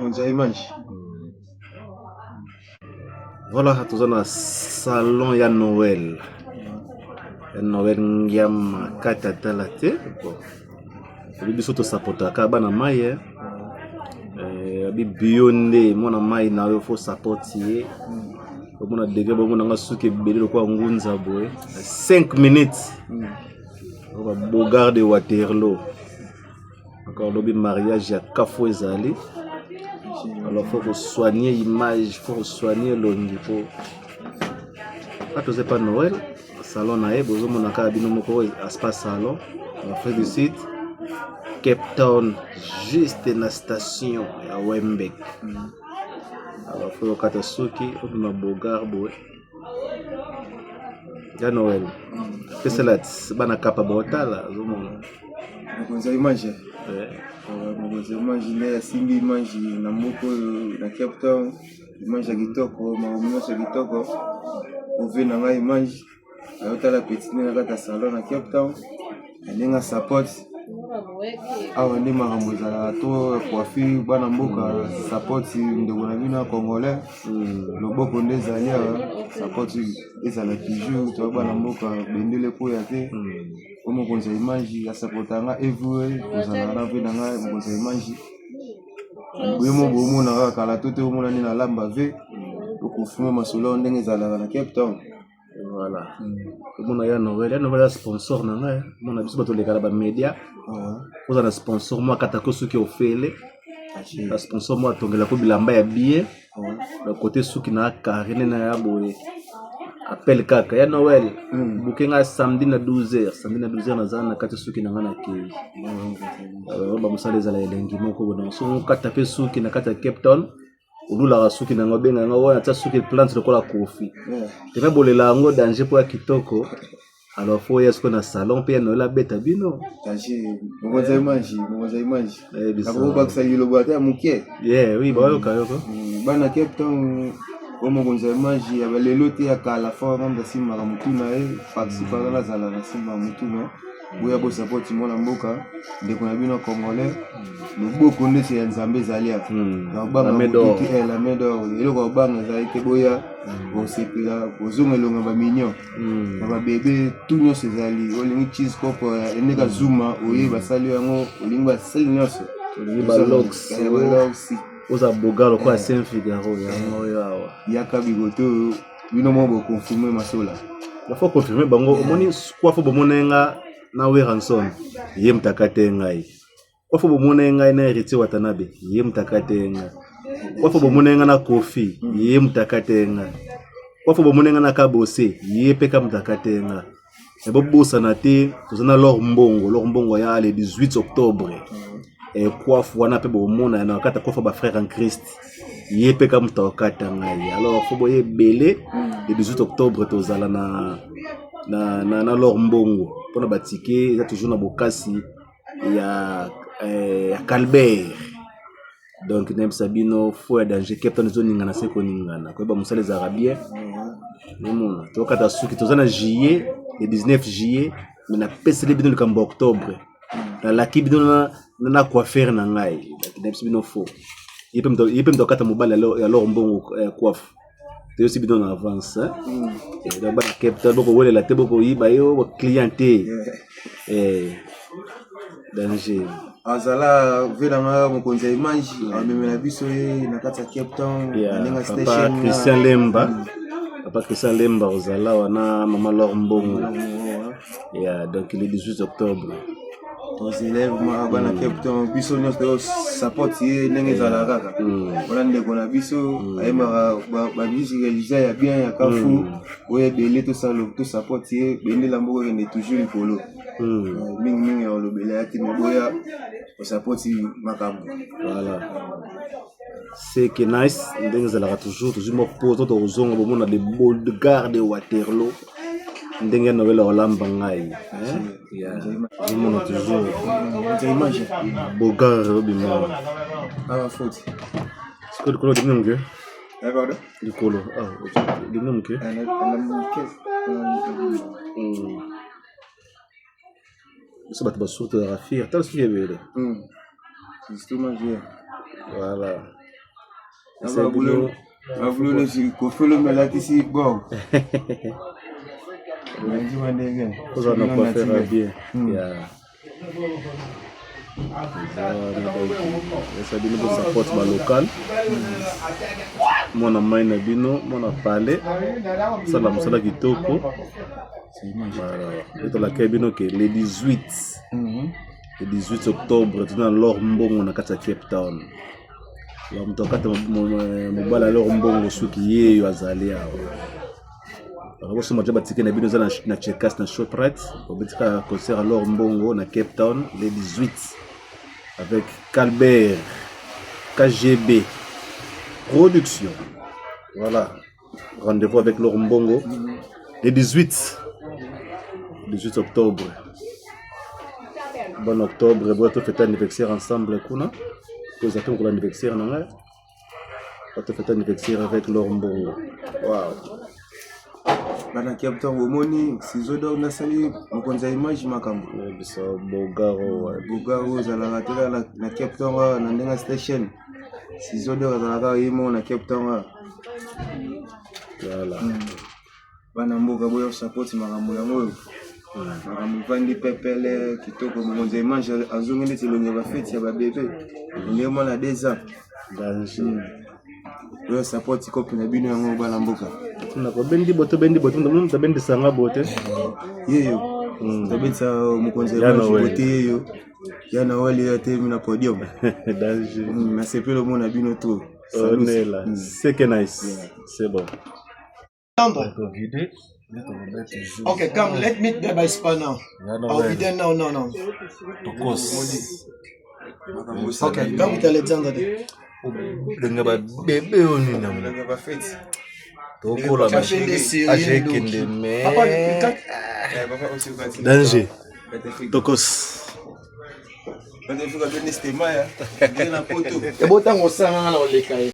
Mokonzi ya image. Voilà, toza na salon ya Noël. Ya Noël ngiama kati atala te. Bon. Obi biso tosapotaka bana mai eh. Eh, abi bio nde mwana mai na yo fo support ye. Omona degre bomona nga suki ebele lokola ngunza boye. 5 minutes. Oba Bogard de Waterloo. Encore lobi mariage ya kafo ezali. Alors faut ko soigner image, faut ko soigner elongi po ah toza pa Noël salon na ye bozomona kaka bino moko aspa salon na Afrique du Sud Cape Town juste na station ya Wembek. Alors faut kokata suki obima bogar boye ya Noël pesela bana kapa baotala ozomona Mokonzi ya image. Mokonzi ya image nde asimbi image na mboka oyo na Cape Town. Image ya kitoko, makambo nyonso ya kitoko. Ove na ngai image ayotala petit nde na kati ya salon na Cape Town. Na ndenge support awa nde makambo ezalaka to coiffure bana mboka support ndeko na bino ya congolais loboko nde ezali awa support ezala toujours toya bana mboka bendele ekweya te. O mokonzi ya image asapota nga everywhere kozala na vie na ngai mokonzi ya image boye mo bomona kaka kala to te omona nde nalamba ve okonfirme masolo yango ndenge ezalaka na Cape Town. Voilà. Omona ya Noël, ya Noël ya sponsor na ngai. Omona biso bato oleka na ba media. Oza na sponsor mwa akatako soki ofele. Na sponsor mwa atongelako bilamba ya bien. Na kote suki na carré nde na ya boye. Appel kaka ya Noël. Buke nga samedi na 12h, samedi na 12h naza na kati suki na nga na kei. Alors ba mosala ezala elengi moko boye. So okata pe suki na kati ya Cape Town. Olulaka suki na nga obenga nga wana tia suki plante lokola Kofi. Teme bolela yango danger po ya kitoko. Alors faut oya sikoyo na salon mpe ya Noël abeta bino. Danger, mokonzi ya image, mokonzi ya image. Nakobakisa liloba ata ya moke. Yeah, oui, bayoka yoko. Bana Cape Town o mokonzi ya image ya balelo te ya kala fort ngambo asimbaka motu na ye paksi paka nazala nasimbaka motu na boya bosapoti mwana mboka ndeko na bino congolais loboko ndeti ya nzambe ezali awa La main d'or. la main d'or eloko ya kobanga ezali te boya bosepela bozonga elonga bamignon na babebe tout nyonso ezali olingi cheese kopo endeka zuma oye basali yango olingi basali nyonso Olingi ba locks. Balox Oza boga lokola Saint Figaro yango oyo awa. Yaka bigoto oyo bino moko boconfirme masola. Il faut confirmer bango omoni kwa fo bomona nga na Werrason ye moto akate ngai. Kwa fo bomona ngai na Héritier Watanabe ye moto akate ngai. Kwa fo bomona ngai na Kofi ye moto akate ngai. Kwa fo bomona ngai na Kabose ye pe ka moto akate ngai. Mais bobosana te toza na Lor Mbongo, Lor Mbongo ya le 18 octobre. Coiffe wana pe bomona na kata coiffe ba frère en Christ. Ye pe ka moto akata ngai. Alors fo boye ebele le 18 octobre tozala na na na, na Lor Mbongo mpona ba ticket eza toujours na bokasi ya ya Calbert. Donc nayebisa bino fo ya danger Cape Town ezoningana se koningana koyeba mosala ezalaka bien. Omona tokata suki toza na juillet le 19 juillet mais napeseli bino likambo ya octobre nalaki bino na, na coiffeur na ngai nayebisi bino fo ye pe moto akata mobali ya Lor Mbongo coiffe toyosi bino na avance. Donc bana Cape Town bokowelela te bokoyiba yo client te danger. Azala ve na nga mokonzi ya image amemela biso ye na kati ya Cape Town na ndenge ya papa station Christian Lemba, papa Christian Lemba ozala wana mama Lor Mbongo ya donc le 18 octobre. Tozele vraiment bana Cape Town biso nyonso toyosapoti ye ndenge ezalaka kaka wana ndeko na biso ayembaka bamusike eza ya bien ya kafu oyo ebele tosapoti ye bendela mboka ekende toujours likolo. Mingimingi ya kolobela ya te boya osapoti makambo. Voilà, c'est que nice ndenge ezalaka toujours tozwi mwa poto tokozonga bomona le Bogard de Waterloo ndenge ya Noël olamba ngai. Ozomona toujours image Bogard obima awa foti. Sikoyo likolo odimi moke. Pardon? Likolo odimi moke. Biso bato basuki tozalaka fier tala suki ebele. Justement. Voilà. Bavulolo kofelo melatisi bor. Kozala na coiffeur ya bien. Ya. Eza bino bo support ba local. Mwana mai na bino, mwana palais. Sala mosala kitoko. Voilà. Etolaka bino ke le 18 le 18 octobre toza na lor mbongo na kati ya Cape Town. Alors moto akata mobali alors mbongo soki yeyo azali awa. Bakosomba deja batike na bino eza na Chekas na Shoprite. Obetika concert alors mbongo na Cape Town le 18 avec Calbert KGB Production. Voilà. Rendez-vous avec Laure Mbongo le 18 18 octobre. Bon octobre, bon to fêter anniversaire ensemble kuna. Toza pe mokolo anniversaire na ngai. Bato fêter anniversaire avec Laure Mbongo. Wow. Bana Cape Town bomoni ciseau d'or nasali mokonzi ya image makambo. Biso Bogaro. Bogaro ozalaka te kaka na Cape Town awa na ndenge station. Ciseau d'or azalaka ye moko na Cape Town awa. Voilà. Bana mboka boya support makambo yango oyo. Makambo evandi pepele kitoko mokonzi ya image azongi neti elongi ya bafeti ya babebe ndenge mwana 2 ans. Danger. Oyo support kope na bino yango bana mboka. Nakobendi bote bendi bote moto abendisanga bote. Yeyo. Tobetisa mokonzi ya image bote yeyo. Ya Noël ya telemi na podium. Danger. Nasepeli omona bino trop. On est là. C'est que nice. C'est bon. Okay, come. Let me there by spanner. I'll be there now, now, now. Okay, come with Alexander there. Obenga babebe oyo nini yango Elongi ya bafeti. tokola Chérie, ekende Papa, you can't- me danger tokos Bete fika bende stema ya. Ndenge na poto. Ebo ntango osala nga na oleka ye.